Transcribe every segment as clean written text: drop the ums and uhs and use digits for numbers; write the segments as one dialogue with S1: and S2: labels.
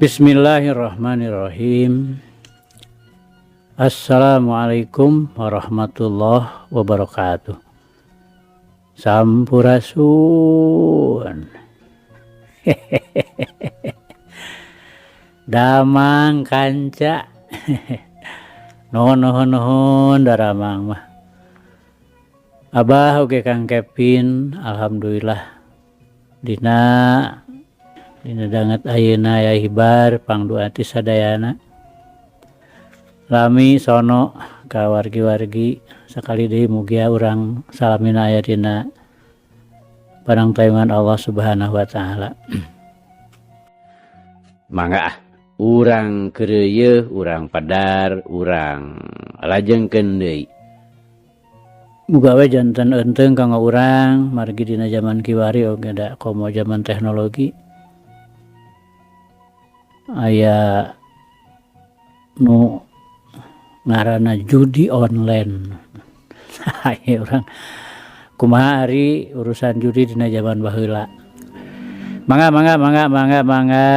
S1: Bismillahirrahmanirrahim. Assalamualaikum warahmatullahi wabarakatuh. Sampurasun. Damang kanca. Nuhun nuhun nuhun daramang mah. Abah oge Kang Kevin alhamdulillah dina dina danget ayeuna aya hibar pangdoa ti sadayana. Lami sono ka wargi-wargi sakali deui mugia urang salamina aya dina panangtayungan Allah Subhanahu wa taala. Mangga ah urang keureuyeung, urang padar, urang lajengkeun deui. Muga we janten eunteung kanggo urang margi dina jaman kiwari oge da komo jaman teknologi aya nu ngaranna judi online. Aya urang kumaha ari urusan judi dina jaman baheula. Mangga mangga mangga mangga mangga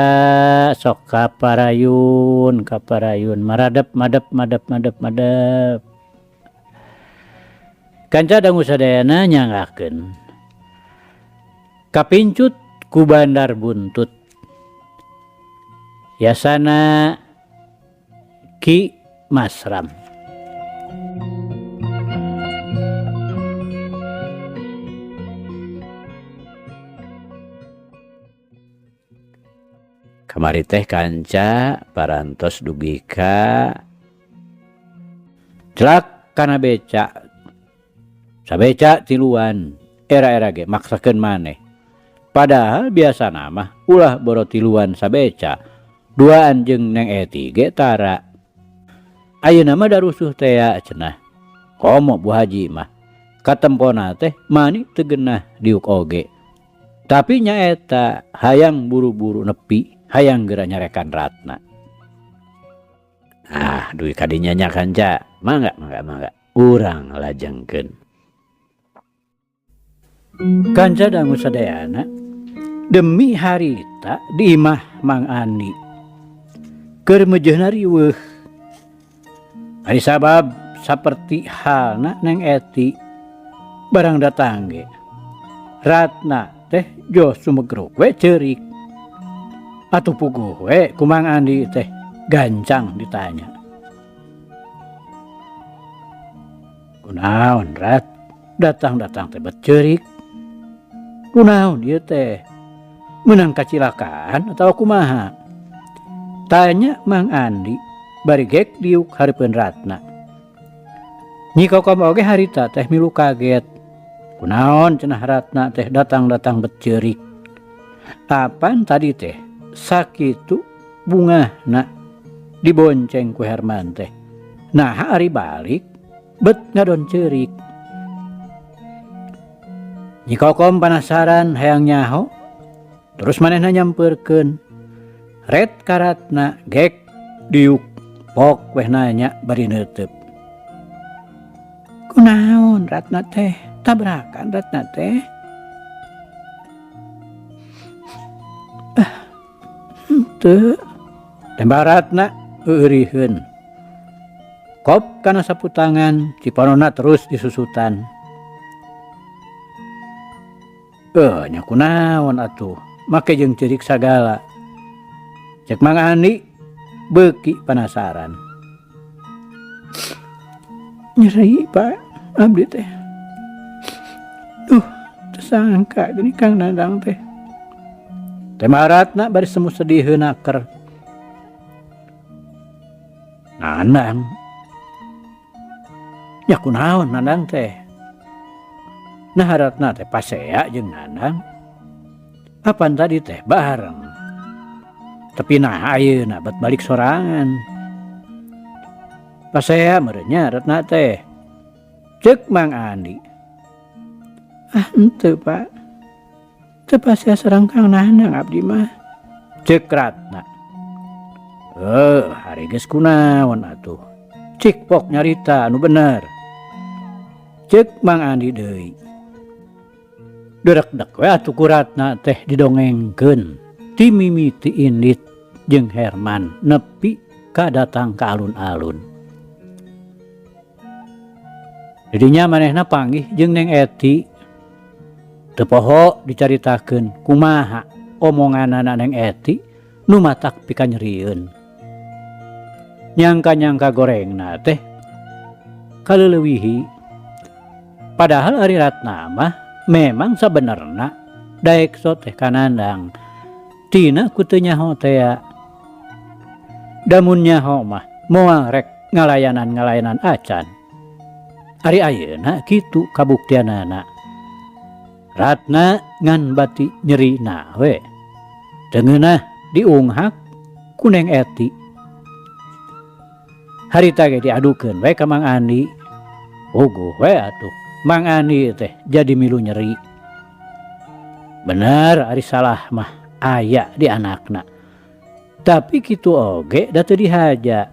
S1: sok kaparayun kaparayun maradep madep madep madep madep. Kanca dangu sadayana nyanggakeun. Kapincut ku bandar buntut. Yasana Ki Masram. Kamari teh kanca parantos dugi ka celak kana beca. Sabeca tiluan era-era ge maksakeun maneh. Padahal biasana mah ulah boro tiluan sabeca. Duaan jeung Neng Eti ge tara. Ayeuna mah darusuh tea cenah. Komo Bu Haji mah katempona teh mani teu geunah diuk oge. Tapi nyaeta hayang buru-buru nepi, hayang geura nyarekan Ratna. Ah, duit kadinya nya kanca. Mangga mangga mangga. Urang lajengkeun. Kanca dangu sadayana demi harita di imah Mang Andi. Keur meujeuhna riweuh. Ari sabab saperti halna Neng Eti barang datang ge. Ratna teh jos sumegruk we ceurik. Atuh puguh we ku Mang Andi teh gancang ditanya. Kunaon Rat datang-datang teh bet ceurik. Kunaon ieu teh? Meunang kacilakaan atawa kumaha? Tanya Mang Andi bari gek diuk hareupeun Ratna. Nyi Kokom oge harita teh milu kaget. Kunaon cenah Ratna teh datang-datang bet ceurik. Apan tadi teh sakitu bungahna dibonceng ku Herman teh. Naha ari balik bet ngadon ceurik. Nyi Kokom panasaran hayang nyaho terus manehna nyampeurkeun. Ret karatna gek diuk pok weh nanya bari neuteub. Kunaon Ratna teh tabrakan Ratna teh? Ah, henteu. Tembak Ratna eureurieun. Kop kana sapu tangan cipanona terus disusutan. Nya kunaon atuh make jeung ceurik sagala. Cek Mang Andi beuki panasaran. Nyeri Pak abdi teh. Duh, teu sangka geuning Kang Nandang teh. Teh Ratna bari semu sedih naker. Nandang. Nya kunaon Nandang teh? Nah Ratna teh pasea jeung Nandang. Apan tadi teh bareng. Tapi nah ayeuna bet balik sorangan. Pasea meureun Ratna teh. Ceuk Mang Andi. Ah henteu Pak. Teu pasea sareng Kang Nandang abdi mah. Ceuk Ratna. Hari geus kunaon atuh. Cik pok nyarita anu bener. Ceuk Mang Andi deui. Derek-dek we atuh ku Ratna teh didongengkeun. Ti mimiti indit jeung Herman nepi ka datang ka alun-alun. Di dinya manehna panggih jeung Neng Eti. Teu poho dicaritakeun kumaha omonganana Neng Eti nu matak pikanyerieun. Nyangka-nyangka gorengna teh kaleleuwihi. Padahal ari Ratna mah memang sabenerna daek so teh kanandang tina ku teu nyaho tea. Da mun nyaho mah moal rek ngalayanan-ngalayanan acan. Ari ayeuna kitu kabuktianana. Ratna ngan bati nyerina we. Teu ngeunah diunghak ku Neng Eti. Harita ge diadukeun we ka Mang Andi. Puguh we atuh Mang Andi teh jadi milu nyeri. Bener ari salah mah aya di anakna. Tapi kitu oge da teu dihaja.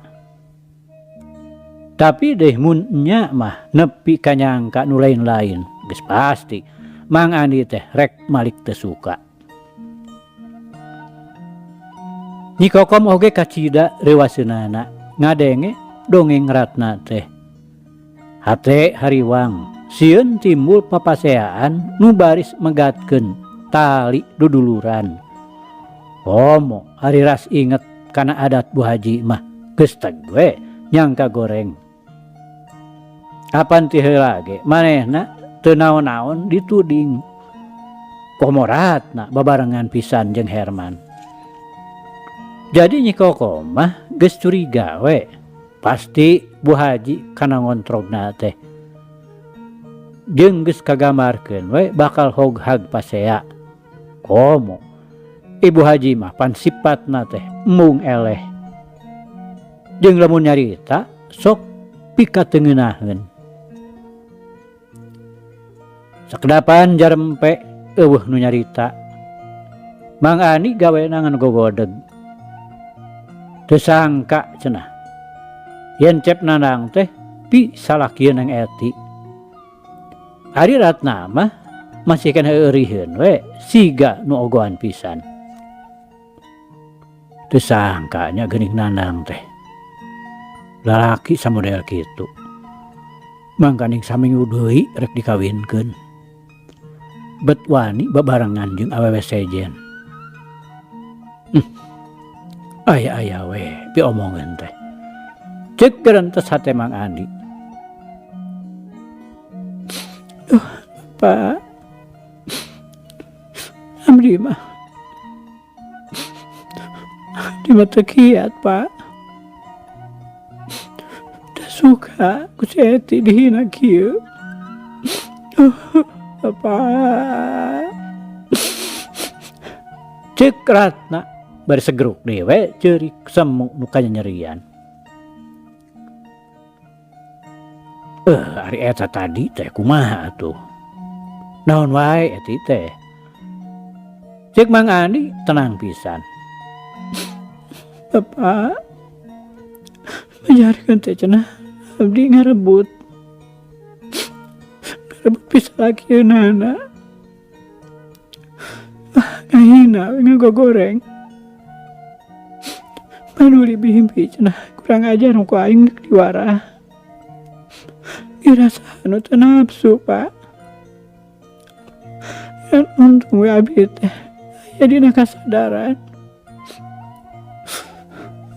S1: Tapi deh mun nya mah nepi ka nyangka nu lain-lain geus pasti Mang Andi teh rek malik teu suka. Nyi Kokom oge kacida reuaseunana ngadenge dongeng Ratna teh. Hate hariwang sieun timbul papaseaan nu baris megatkeun tali duduluran. Komo ari ras inget kana adat Bu Haji mah geus teg we nyangka goreng. Apan ti heula ge manehna teu naon-naon dituding. Komo Ratna babarengan pisan jeung Herman. Jadi Nyi Kokom mah geus curiga we pasti Bu Haji kana ngontrogna teh. Jeung geus kagambarkeun we bakal hoghag pasea. Komo Ibu Haji mah pan sipatna teh embung eleh. Jeung lamun nyarita sok pikateungeunaheun. Sakedapan jarempe eueuh nu nyarita. Mang Ani gawena ngan gogodeg. Teu sangka cenah. Yen Cep Nandang teh pi salakieun Neng Eti. Ari Ratna mah masih keneh euriheun we siga nu ogoan pisan. Teu sangka nya geuning Nandang teh. Lalaki samodel kitu. Mangkaning saminggu deui rek dikawinkeun. Bet wani babarengan jeung awewe sejen. Aya-aya we piomongeun teh. Ceuk gerentes hate Mang Andi. Duh, Pak. Abdi mah. Abdi mah teu kiat, Pak. Teu suka ku si Eti dihina kieu. Duh, Bapak. Ceuk Ratna bari segeruk deui we ceurik semu nu kanyanyerian. Ari eta tadi teh kumaha atuh? Naon wae eti teh? Ceuk Mang Andi tenang pisan. Bapak, majarkeun teh cenah abdi ngarebut. Ngarebut pisalakeunana. Ah, ngahina we ngagogoreng. Paduli bimpi cenah kurang ajar ku aing deuk diwarah. Dirasaan nu teu nafsu, Pak. Ngan untung we abdi teh aya dina kasadaran.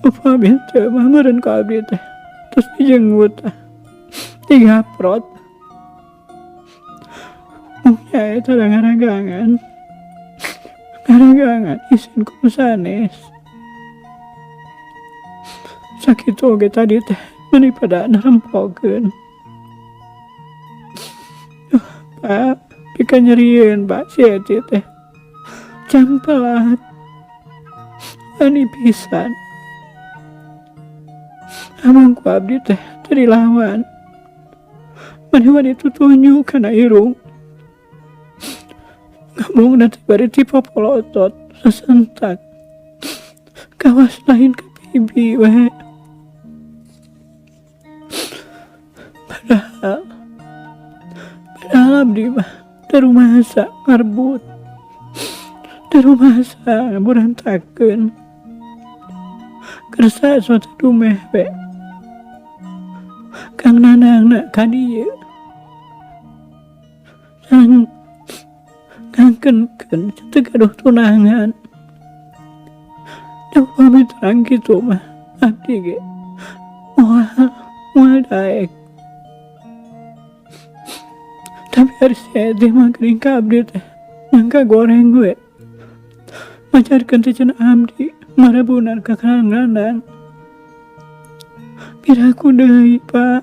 S1: Upami teu mah meureun ku abdi teh terus dijenggut tah. Digaprot. Mung nyaeta da ngaragangan. Ngaragangan isin ku nu sanes. Sakitu oge tadi teh meuni pada narempokeun. Duh, Pak, pika nyerieun, Pak, si Eti teh. Campelat. Ani pisan. Amang ku abdi teh teu dilawan. Mani wani tutunjuk kana irung. Ngomongna teh bari tipopolotot sasentak. Kawas lain ka bibi we. Padahal, padahal abdi mah teu rumasa ngarbut. Teu rumasa ngaburantakeun. Kersa suatu dumeh we. Kang Nanang ka dieu. Sareng ngangkenkeun teu gaduh tunangan. Da upami terang kitu mah abdi ge moal moal daek. Tapi ari si Eti mah geuning ka abdi teh nyangka goreng we. Majarkeun teh cenah abdi marabunan ka Kang Nanang. Piraku deui Pak,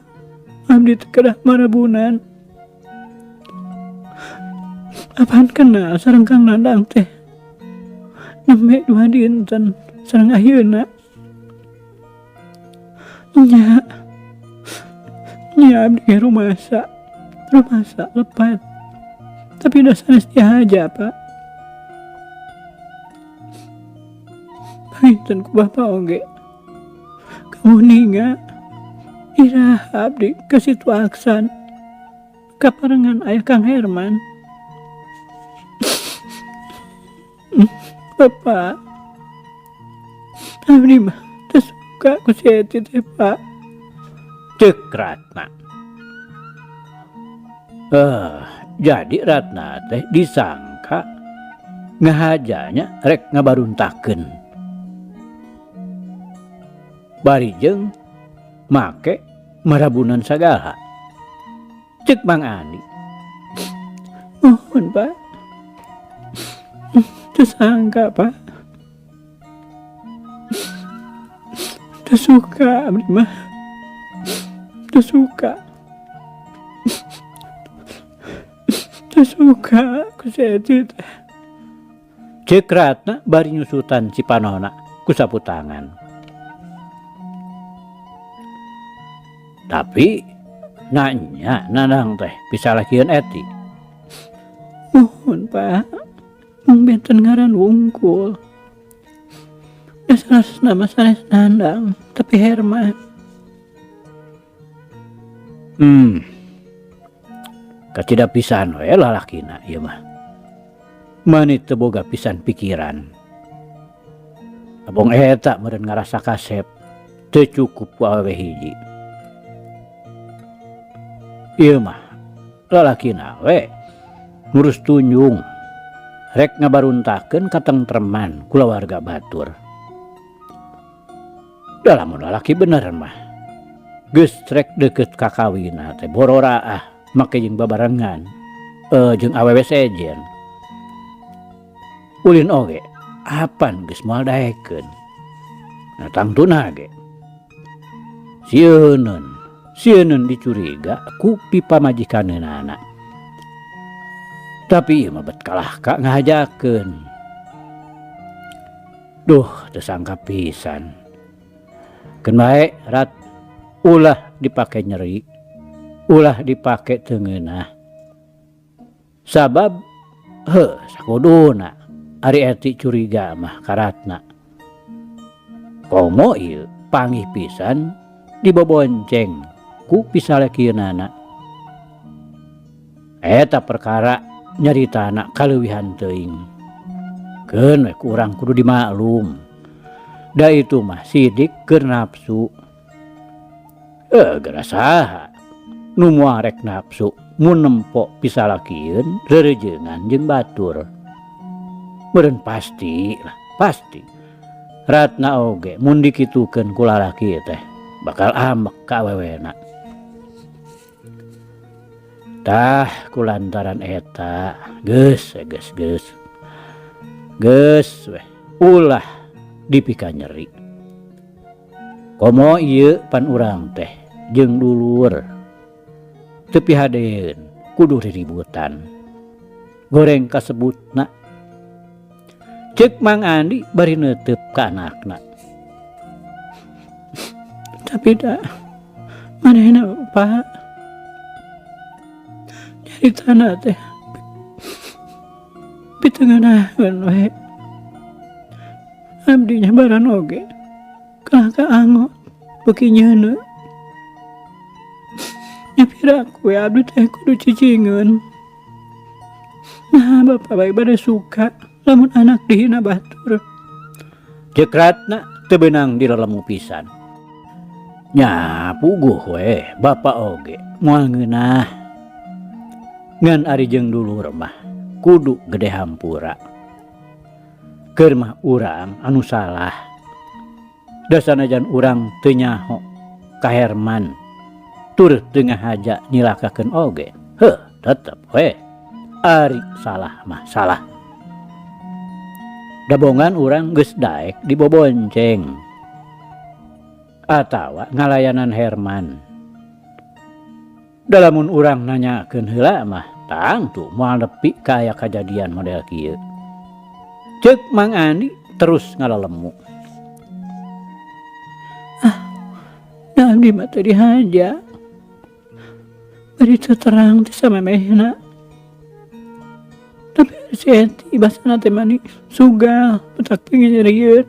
S1: abdi teh kedah marabunan. Apan kenal sareng Kang Nanang teh nembe 2 dinten sareng ayeuna. Nya, nya abdi ge rumasa, rumasa lepat. Tapi da sanes dihaja Pak. Panginten ku bapa oge kauninga iraha abdi ka Situ Aksan kaparengan ayah Kang Herman. Bapak, abdi mah teu suka ku si Eti teh Pak. Ceuk Ratna. Jadi Ratna teh disangka ngahajanya rek ngabaruntakeun. Bari jeung make marabunan sagala. Ceuk Mang Andi. Mohon Pak. Teu sangka Pak. Teu suka abdi mah. Teu suka. Teu suka ku si Eti teh. Ceuk Ratna bari nyusutan si panona ku sapu tangan. Tapi nanya Nanang teh pisalahkeun Eti. Mohon Pak, mung benten ngaran wungkul. Da sanes nama sanes Nandang, tapi Herman. Kacida pisan we lalakina ieu mah. Mani teu boga pisan pikiran. Abong eta meureun ngarasa kasep, teu cukup ku awewe hiji. Ieu mah lalakina we ngurus tunjung rek ngabaruntakeun katentreman kulawarga batur. Da lamun lalaki bener mah geus rek deukeut ka kawina teh bororaah make jeung babarengan jeung awewe sejen. Ulin oge apan geus moal daekeun. Nah tangtuna ge sieun dicuriga ku pipamajikaneunana. Tapi ieu mah bet kalah ka ngahajakeun. Duh, teu sangka pisan. Keun bae Rat, ulah dipake nyeri, ulah dipake teu ngeunah. Sabab heuh sakuduna ari Eti curiga mah ka Ratna. Komo ieu panggih pisan dibobonceng ku pisalakieunana. Eta perkara nyaritana kaleuwihan teuing. Keun we ku urang kudu dimaklum. Da itu mah sidik keur nafsu. Geura saha nu moal rek nafsu mun nempo pisalakieun reurejeungan jeung batur. Meureun pasti lah, pasti. Ratna oge mun dikitukeun ku lalaki teh bakal ambek ka awewena. Tah kulantaran eta geus geus geus. Geus weh ulah dipika nyeri. Komo ieu pan urang teh jeung dulur. Teu pihadeun kudu riributan. Goreng kasebutna. Ceuk Mang Andi bari neuteub ka anakna. Tapi da manehna Pak nyaritana teh pitengenaheun we. Abdi nyabaran oge kalah ka angot beuki nyeuneu. Nya piraku we abdi teh kudu cicingeun. Nah bapak bae bade suka lamun anak dihina batur. Ceuk Ratna Teu beunang dilelemu pisan. Nya puguh we bapa oge moal ngeunah. Ngan ari jeung dulur mah kudu gede hampura. Keur mah urang anu salah. Da sanajan urang teu nyaho ka Herman tur teu ngahaja nyilakakeun oge, heuh tetep we ari salah mah salah. Dabongan urang geus daek dibobonceng atawa ngalayanan Herman. Da lamun urang nanyakeun heula mah tangtu moal nepi ka aya kajadian model kieu. Ceuk Mang Andi terus ngalelemu. Ah, da abdi mah teu dihaja. Bari teu terang ti samemehna. Tapi si Eti basana teh mani sugal petak pingin nyerieun.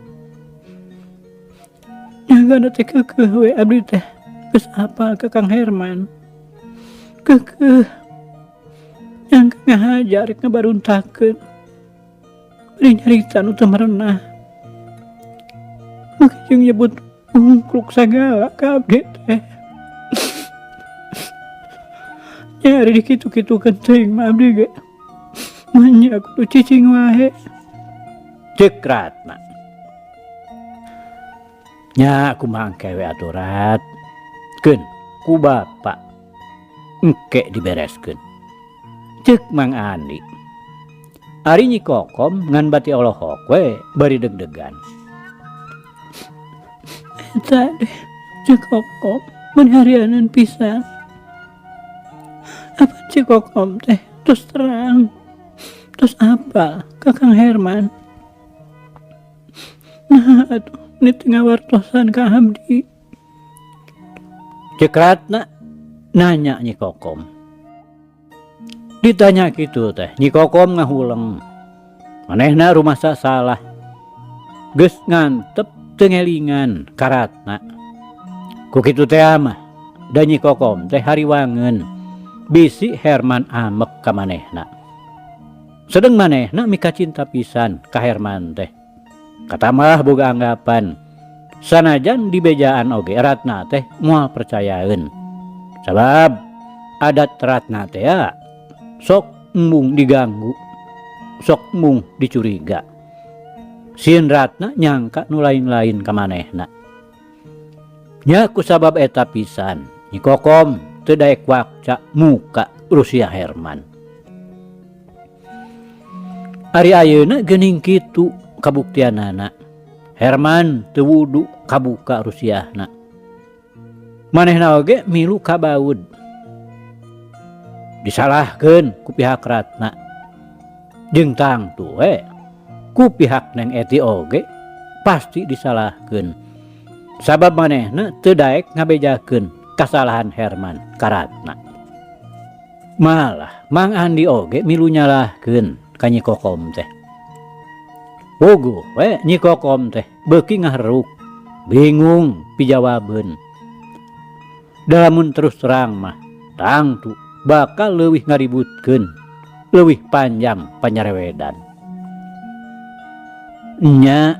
S1: Nyagana teh keukeuh we abdi teh geus apal ka Kang Herman. Keukeuh nyangka ngahaja rek ngabaruntakeun. Bari nyarita nu teu merenah. Make jeung nyebut ungkluk sagala ka abdi teh. Nya ari dikitu-kitukeun teuing mah abdi ge. Manya kudu cicing wae. Ceuk Ratna. Nya kumaha engke we atuh Rat. Keun ku bapa engke dibereskeun. Ceuk Mang Andi. Ari Nyi Kokom ngan bati olohok we bari deg-degan. Eta deh Ceu Kokom mun harianeun pisan. Apa Ceu Kokom teh tos terang tos apal ka Kang Herman. Nah atuh ni teu ngawartosan ka abdi. Ceuk Ratna nanya Nyi Kokom. Ditanya kitu teh Nyi Kokom ngahuleng. Manehna rumasa salah. Geus ngantep teu ngelingan ka Ratna. Ku kitu teh mah da Nyi Kokom teh hariwangeun bisi Herman amek ka manehna. Sedeng manehna mikacinta pisan ka Herman teh. Katamah boga anggapan sanajan dibejaan oge Ratna teh moal percayaeun. Sabab adat Ratna teh ya sok embung diganggu, sok embung dicuriga. Sieun Ratna nyangka nu lain-lain ka manehna. Nya kusabab eta pisan Nyi Kokom teu daek wakca muka Rusia Herman. Ari ayeuna geuning kitu kabuktianana. Herman teu wudu kabuka Rusiahna. Manehna oge milu kabaud. Disalahkeun ku pihak Ratna. Jeung tangtu we ku pihak Neng Eti oge pasti disalahkeun. Sabab manehna teu daek ngabejakeun kasalahan Herman ka Ratna. Malah Mang Andi oge milu nyalahkeun ka Nyi Kokom teh. Puguh we Nyi Kokom teh beuki ngaheruk, bingung pijawabeun. Da lamun terus terang mah tangtu bakal leuwih ngaributkeun, leuwih panjang panyarewedan. Nya,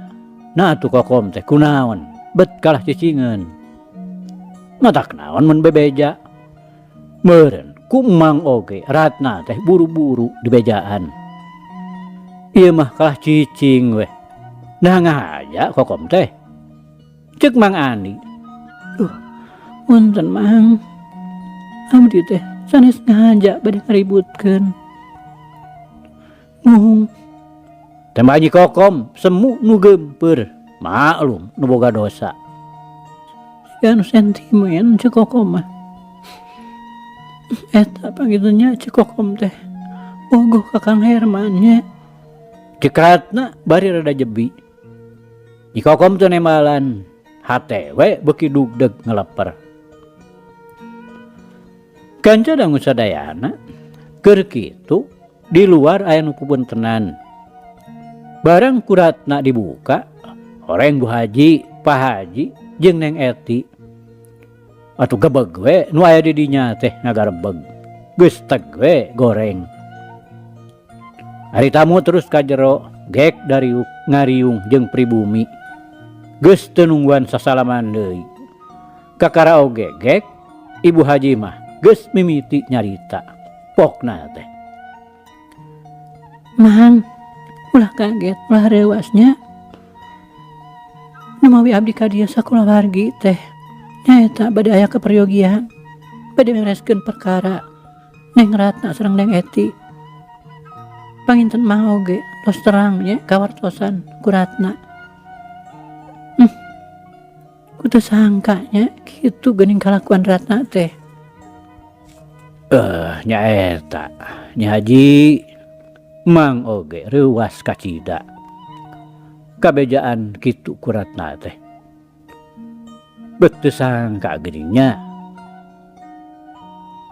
S1: nah atuh Kokom teh kunaon bet kalah cicingeun. Matak naon mun bebeja. Meureun ku Mang oge Ratna teh buru-buru dibejaan. Ieu mah kalah cicing weh. Nah ngahaja Kokom teh. Ceuk Mang Andi. Duh, punten Mang. Abdi teh sanes ngahaja bade ngaributkeun. Mung. Tembak Nyi Kokom semu nu geumpeur, maklum nu boga dosa. Sia nu sentimen Ceu Kokom mah. Eta pangitunya Ceu Kokom teh bogoh ka Kang Herman nya. Ceuk Ratna bari rada jebi. Nyi Kokom teu nembalan, hate we beuki dugdeg ngeleper. Kanca dangu sadayana keur kitu di luar aya nu pupuntenan. Barang ku Ratna dibuka, horeng Bu Haji, Pak Haji jeung Neng Eti. Atuh gebeg we nu aya di dinya teh ngagarebeg. Geus teg we goreng. Ari tamu terus ka jero, gek dariuk ngariung jeung pribumi. Geus teu nungguan sasalaman deui. Kakara oge gek Ibu Haji mah geus mimiti nyarita. Pokna teh. Mang, ulah kaget, ulah reuas nya. Nu mawi abdi ka dieu sakulawargi teh nyaeta bade aya kaperyogian, bade mereskeun perkara Neng Ratna sareng Neng Eti. Panginten mah oge tos terang nya kawartosan ku Ratna. Hmm. Ku teu sangka nya kitu geuning kalakuan Ratna teh. Eh, nya eta, Nyi Haji. Mang oge reuas kacida. Kabejaan kitu ku Ratna teh. Bet teu sangka geuning nya.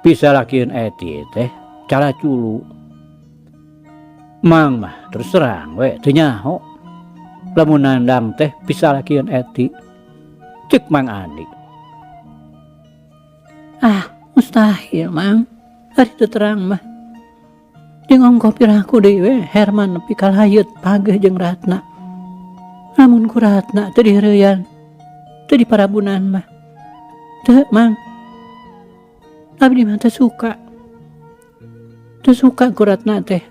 S1: Pisalakieun Eti teh calaculu. Mang mah terus terang we teu nyaho. Lamun nandang teh pisalakieun Eti. Cek Mang Andi. Ah, mustahil Mang. Ari teu terang mah. Jeung ongkoh piraku deui we Herman nepi ka layeut pageuh jeung Ratna. Lamun ku Ratna teu diheureuyan, teu diparabunan mah. Teu, Mang. Abdi mah teu suka. Teu suka ku Ratna teh.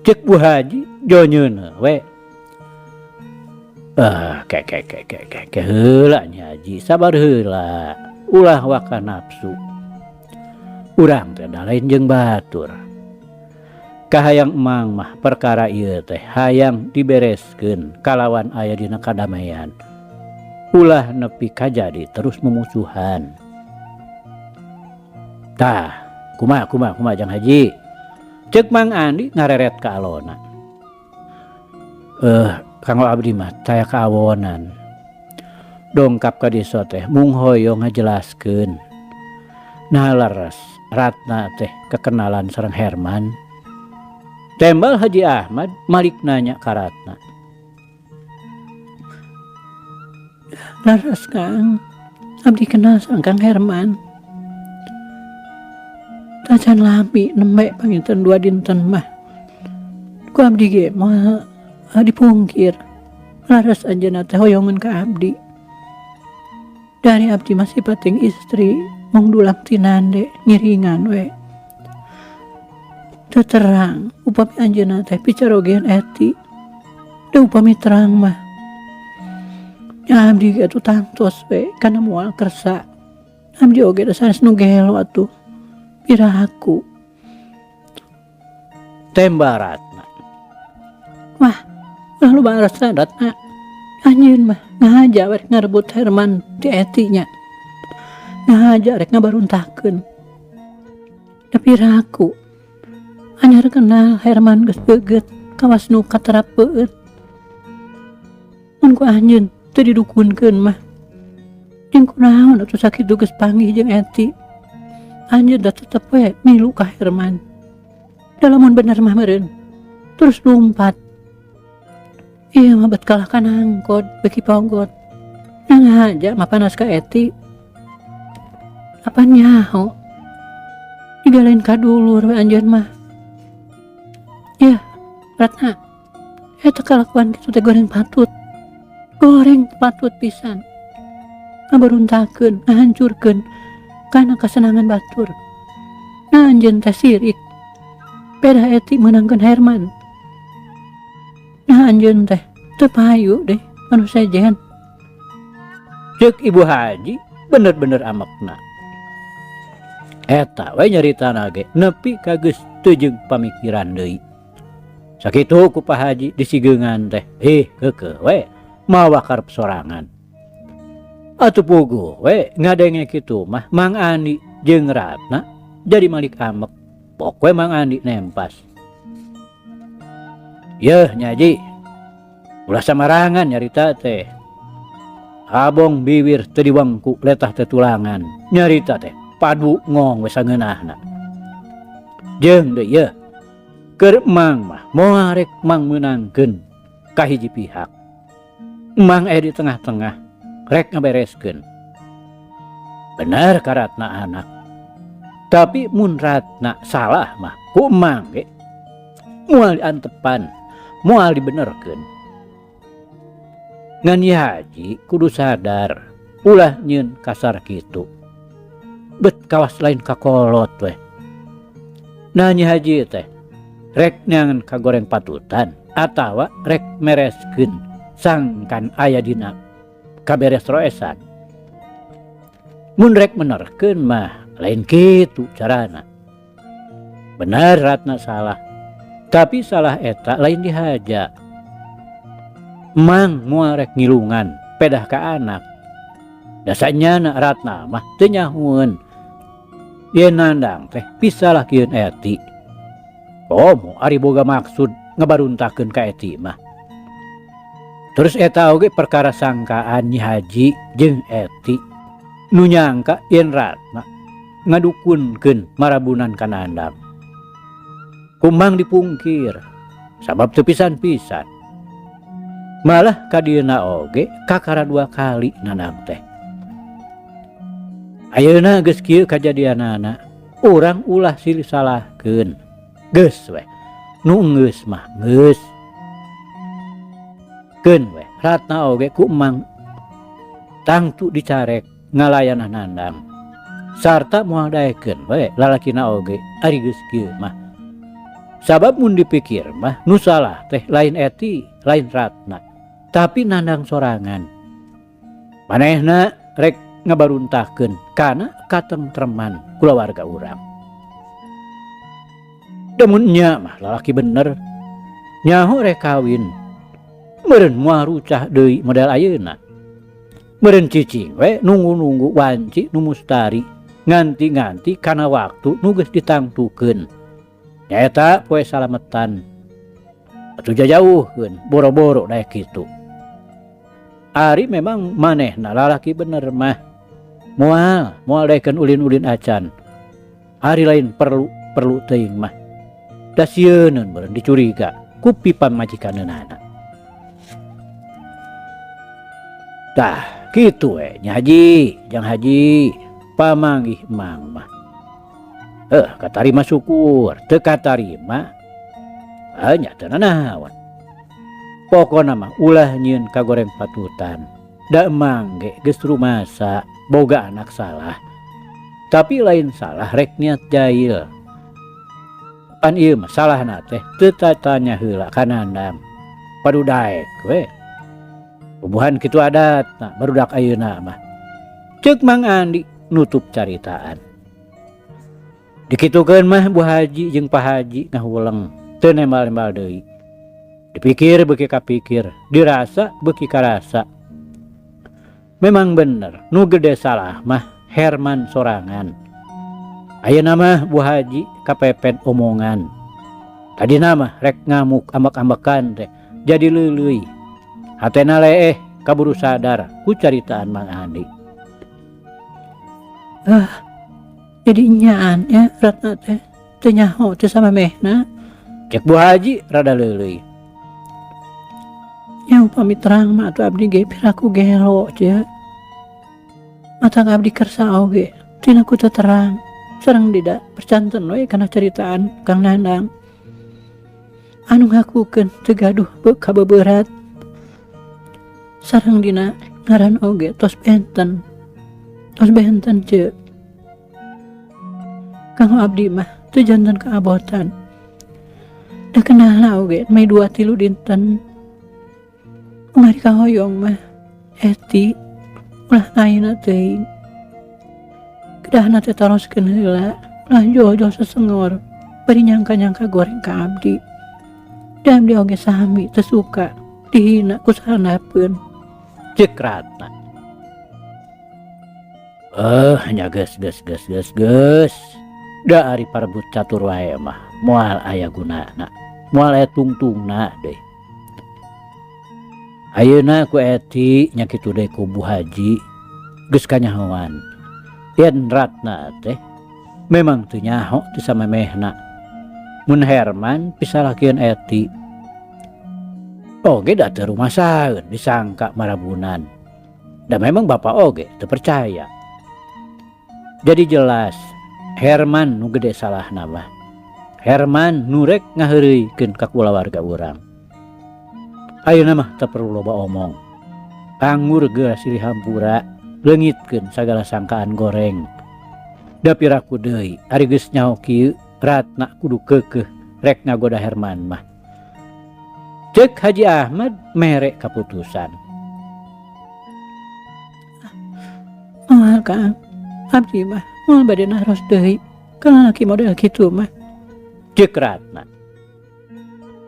S1: Cek Bu Haji jonyeun we. Ah, ke ke ke ke ke ke heula Nyi Haji, sabar heula. Ulah waka nafsu. Urang teh da lain jeung batur. Kahayang emang mah perkara ieu teh hayang dibereskeun kalawan aya dina kadamaian. Ulah nepi kajadi terus mumusuhan. Tah, kumaha kumaha kumaha Jang Haji? Cek Mang Andi ngareret ka alona. Eh, kanggo abdi mah taya kaawonan. Dongkap ka desa teh mung hoyong ngajelaskeun. Nah leres Ratna teh kekenalan sareng Herman. Tembal Haji Ahmad malik nanya ka Ratna. Leres Kang, abdi kenal sareng Kang Herman. Tacan lami nembe panginten dua dinten mah. Ku abdi ge moal dipungkir. Laras anjeunna teh hoyongeun ka abdi. Dari abdi mah sipating istri mung dulang tinande ngiringan we. Teu terang upami anjeunna teh picarogeun Eti. Da upami terang mah nya abdi ge atuh tangtos we kana moal kersa. Abdi oge da sanes nu gelo atuh. Piraku. Temba Ratna. Wah, ulah loba alasan Ratna. Anjeun mah ngahaja we rek ngarebut Herman ti Eti nya. Ngahaja rek ngabaruntakeun. Da piraku. Anyar kenal Herman geus geugeut kawas nu katerap peueut. Mun ku anjeun teu didukunkeun mah. Jeung kunaon atuh sakitu geus panggih jeung Eti. Anjeun da tetep we milu ka Herman. Da lamun bener mah meureun terus lumpat. Ieu mah bet kalah ka nangkod beuki pogot. Nah ngahaja mah panas ka Eti. Apan nyaho. Jiga lain ka dulur we anjeun mah. Yah, Ratna. Eta kalakuan kitu teh goreng patut. Goreng patut pisan. Ngabaruntakeun, ngahancurkeun kana kasenangan batur. Nah anjeun teh sirik. Beda Eti meunangkeun Herman. Nah anjeun teh teu payu deh anu sejen. Ceuk Ibu Haji bener-bener amekna. Eta we nyaritana ge nepi ka geus teu jeung pamikiran deui. Sakitu ku Pak Haji disigeungan teh, ih keukeuh we mawa karep sorangan. Atuh puguh we ngadenge kitu mah Mang Andi jeung Ratna jadi malik amek. Pok we Mang Andi nempas. Yeuh Nyi Haji, ulah samarangan nyarita teh. Habong biwir teu diwengku letah teh tulangan. Nyarita teh padu ngong we sangeunahna. Jeung deui yeuh, keur Mang mah moal rek Mang meunangkeun ka hiji pihak. Mang aya di tengah-tengah rek ngabereskeun. Bener ka Ratna anak. Tapi mun Ratna salah mah ku Mang ge moal diantepan, moal dibenerkeun. Ngan Nyi Haji kudu sadar ulah nyieun kasar kitu. Bet kawas lain kakolot weh. Nah Nyi Haji teh rek neangan kagoreng patutan atawa rek mereskeun sangkan aya dina kaberes roesan. Mun rek menerkeun mah lain kitu carana. Bener Ratna salah, tapi salah eta lain dihaja. Mang moal rek ngilungan pedah ka anak. Da sanyana Ratna mah teu nyahueun yen Nandang teh pisalahkeun Eti. Komo ari boga maksud ngabaruntakeun ka Eti mah. Terus eta oge perkara sangkaan Nyi Haji jeung Eti nu nyangka yen Ratna ngadukunkeun marabunan ka Nandang. Ku Mang dipungkir sabab teu pisan-pisan. Malah ka dieuna oge kakara dua kali Nandang teh. Ayeuna geus kieu kajadianana, urang ulah silih salahkeun. Geus weh, nu geus mah geus. Keun weh, Ratna oge ku Emang tangtu dicarek ngalayan Nandang. Sarta moal daekeun we lalakina oge ari geus kieu mah. Sabab mun dipikir mah nu salah teh lain Eti, lain Ratna, tapi Nandang sorangan. Manehna rek ngabaruntakeun kana katentreman kulawarga urang. Da mun nya mah lalaki bener, nyaho rek kawin, meureun moal rucah deui model ayeuna. Meureun cicing we nunggu-nunggu wanci nu mustari, nganti-nganti kana waktu nu geus ditangtukeun. Nyaeta poe salametan. Atuh jajauhkeun boro-boro daek kitu. Ari memang manehna lalaki bener mah moal moal daekeun ulin-ulin acan. Ari lain perlu perlu teuing mah. Da sieuneun meureun dicuriga ku pipamajikaneunana. Tah kitu we Nyi Haji, Jang Haji, pamanggih Mang mah. Katarima syukur, teu katarima nya teu nanaon. Pokona mah ulah nyieun kagoreng patutan. Da emang ge geus rumasa boga anak salah. Tapi lain salah rek niat jail. Pan ieu mah salahna teh teu tatanya heula ka Nandang. Padu daek we. Bubuhan kitu adatna barudak ayeuna mah. Ceuk Mang Andi nutup caritaan. Dikitukeun mah Bu Haji jeung Pak Haji ngahuleng teu nembal-nembal deui. Dipikir beuki kapikir, dirasa beuki karasa. Memang bener nu gede salah mah Herman sorangan. Ayeuna mah Bu Haji kapepet omongan. Tadina mah rek ngamuk ambek-ambekan teh jadi leuleuy. Hatena leeh kaburu sadar ku caritaan Mang Andi. Jadi nyaan nya Ratna teh teu nyaho teh samamehna. Cek Bu Haji rada leuleuy. Nya upami terang mah atuh abdi ge piraku gelo cenah. Matang abdi kersa oge tina ku teu terang. Sareng dida percanten we kana caritaan Kang Nandang. Anu ngakukeun teu gaduh kabeuberat. Sareng dina ngaran oge tos benten. Tos benten ce. Kang abdi mah teu janten kaabotan. Da kenalna oge meh 2-3 dinten. Ungari kahoyong mah Eti ulah ayeuna teuing. Kedahna teh taroskeun heula ulah jol-jol sesengor bari nyangka-nyangka goreng ka abdi. Da abdi oge sami teu suka dihina ku sahandapeun. Ceuk Ratna. Nya geus geus geus geus geus. Da ari parebut catur wae mah moal aya gunana, moal aya tungtungna deui. Ayeuna ku Eti nya kitu deui ku Bu Haji geus kanyahoan. Yen Ratna teh memang teu nyaho teu samemehna. Mun Herman pisalahkeun Eti. Oge da teu rumasaeun disangka marabunan. Da memang bapa oge teu percaya. Jadi jelas Herman nu gede salahna mah. Herman nu rek ngaheureuykeun ka kulawarga urang. Ayeuna mah teu perlu loba omong. Angur geura silih hampura leungitkeun sagala sangkaan goreng. Da piraku deui ari geus nyaho kieu Ratna kudu keukeuh rek ngagoda Herman mah. Ceuk Haji Ahmad mere kaputusan. Moal Kang, abdi mah moal bade naros deui ka lalaki model kitu mah. Ceuk Ratna.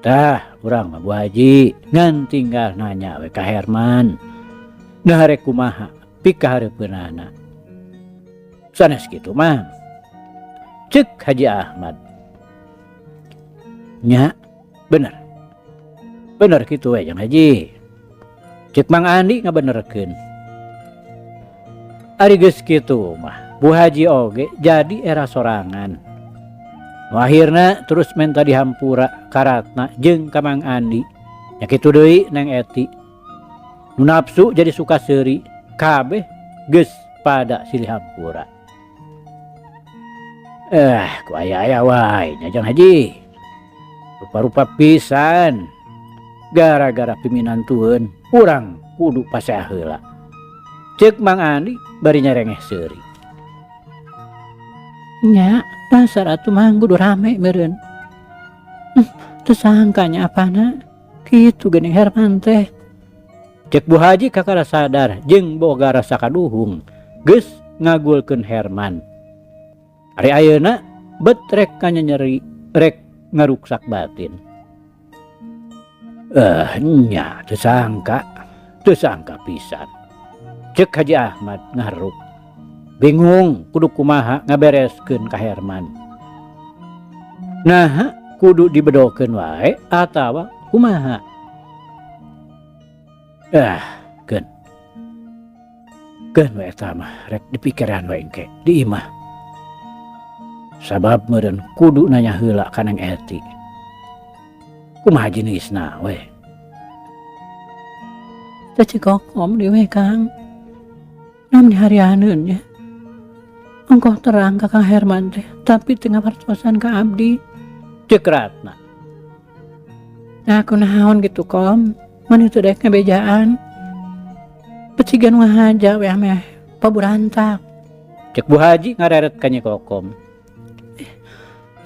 S1: Tah, urang mah Bu Haji ngan tinggal nanya we ka Herman. Nah rek kumaha pikahareupeunana. Sanes kitu mah. Ceuk Haji Ahmad. Nya, bener. Bener kitu we Jang Haji. Ceuk Mang Andi ngabenerkeun. Ari geus kitu mah Bu Haji oge jadi era sorangan. Nu akhirna terus menta dihampura ka Ratna jeung ka Mang Andi. Nya kitu deui Neng Eti. Nu nafsu jadi suka seuri kabeh geus pada silih hampura. Eh, ku aya-aya wae nya Jang Haji. Rupa-rupa pisan. Gara-gara piminantueun urang kudu pasea heula. Ceuk Mang Andi bari nyerengeh seuri. Nya, dasar atuh Mang kudu rame meureun. Teu sangka nya apana kitu geuning Herman teh. Ceuk Bu Haji kakara sadar jeung boga rasa kaduhung geus ngagulkeun Herman. Ari ayeuna bet rek kanyanyeri rek ngaruksak batin. Eh nya teu sangka, teu sangka pisan. Ceuk Haji Ahmad ngahareup. Bingung kudu kumaha ngabereskeun ka Herman. Naha kudu dibedokeun wae atawa kumaha? Ah, keun. Keun we eta mah rek dipikiran we engke di imah. Sabab meureun kudu nanya heula ka Neng Eti. Kumaha jenisna we? Teh Cikokom deui we Kang. Nam diharianeun nya. Ongkoh terang ka Kang Herman teh, tapi teu ngawartosan ka abdi. Ceuk Ratna. Nah kunaon kitu Kom, mun teu daek ngabejaan. Beciga nu ngahaja we ameh paburantak. Ceuk Bu Haji ngareret ka Nyi Kokom.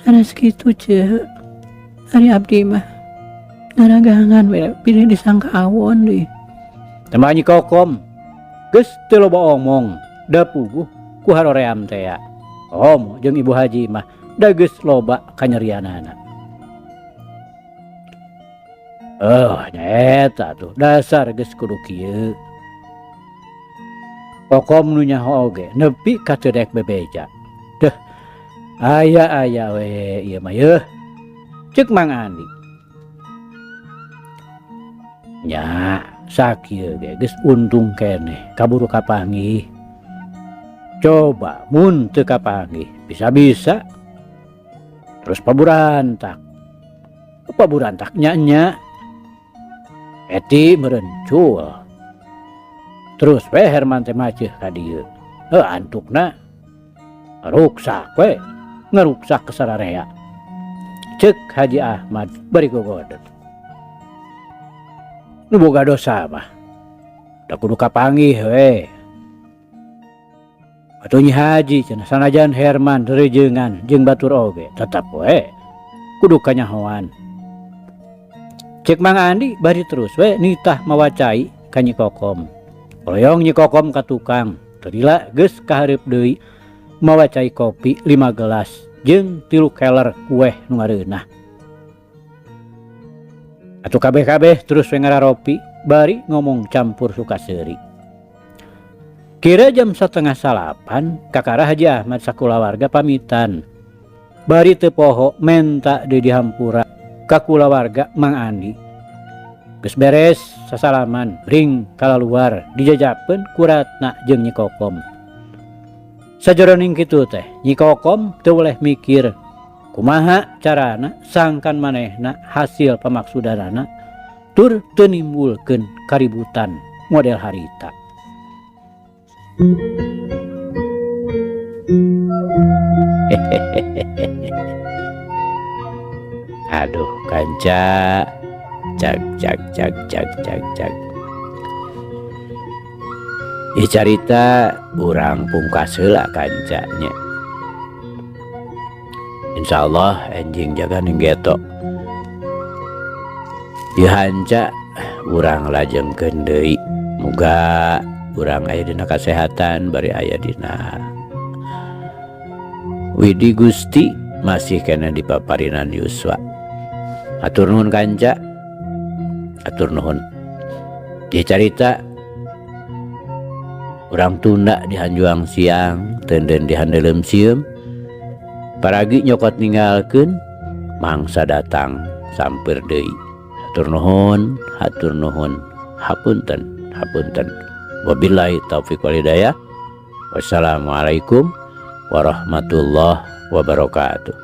S1: Sanes kitu Ceu, ari abdi mah ngaragangan we bilih disangka awon deui. Tambah Nyi Kokom, geus teu loba omong, da puguh ku haroream tea. Komo jeung Ibu Haji mah da geus loba kanyerianana. Oh, nyaeta tuh dasar geus kudu kieu. Kokom nu nyaho oge nepi ka teu daek bebeja. Deuh, aya-aya we ieu mah yeuh. Ceuk Mang Andi. Nya, sakieu ge geus untung keneh kaburu kapanggih. Coba mun teu kapanggih bisa-bisa terus paburantak. Paburantak nya-nya. Eti meureun cul. Terus we Herman teh maceuh ka dieu. Heuh antukna ruksak we, ngaruksak ke sararea. Ceuk Haji Ahmad bari gogodeg. Nu boga dosa mah da kudu kapanggih we. Atuh Nyi Haji cenah sanajan Herman rerejeungan jeung batur oge tetep we kudu kanyahoan. Ceuk Mang Andi bari terus we nitah mawa cai ka Nyi Kokom. Royong Nyi Kokom ka tukang, teu lila geus kahareup deui mawa cai kopi 5 gelas jeung 3 keler kueh nu ngareunah. Atuh kabeh-kabeh terus we ngararopi bari ngomong campur suka seuri. Kira jam 7:30 kakara Haji Ahmad sakulawarga pamitan. Bari teu poho menta deui dihampura ka kulawarga Mang Andi. Geus beres sasalaman bring kalaluar dijajapeun ku Ratna jeung Nyi Kokom. Sajeroning kitu teh Nyi Kokom teu weleh mikir kumaha carana sangkan manehna hasil pamaksudanana tur teu nimbulkeun kaributan model harita. Aduh kanca, cak cak cak cak cak cak. Ieu carita urang pungkas heula kanca nya. Insyaallah enjing jaga ning geto. Ieu hanca urang lajengkeun deui. Muga urang aya dina kasehatan bari aya dina Widi Gusti masih kena di paparinan yuswa. Hatur nuhun kanca. Hatur nuhun. Ieu carita urang tunda di hanjuang siang, tenden di handeuleum sieum. Paragi nyokot ninggalkeun mangsa datang sampeur deui. Hatur nuhun, hatur nuhun. Hapunten, hapunten. Wabillahi taufiq wal hidayah. Wassalamualaikum warahmatullahi wabarakatuh.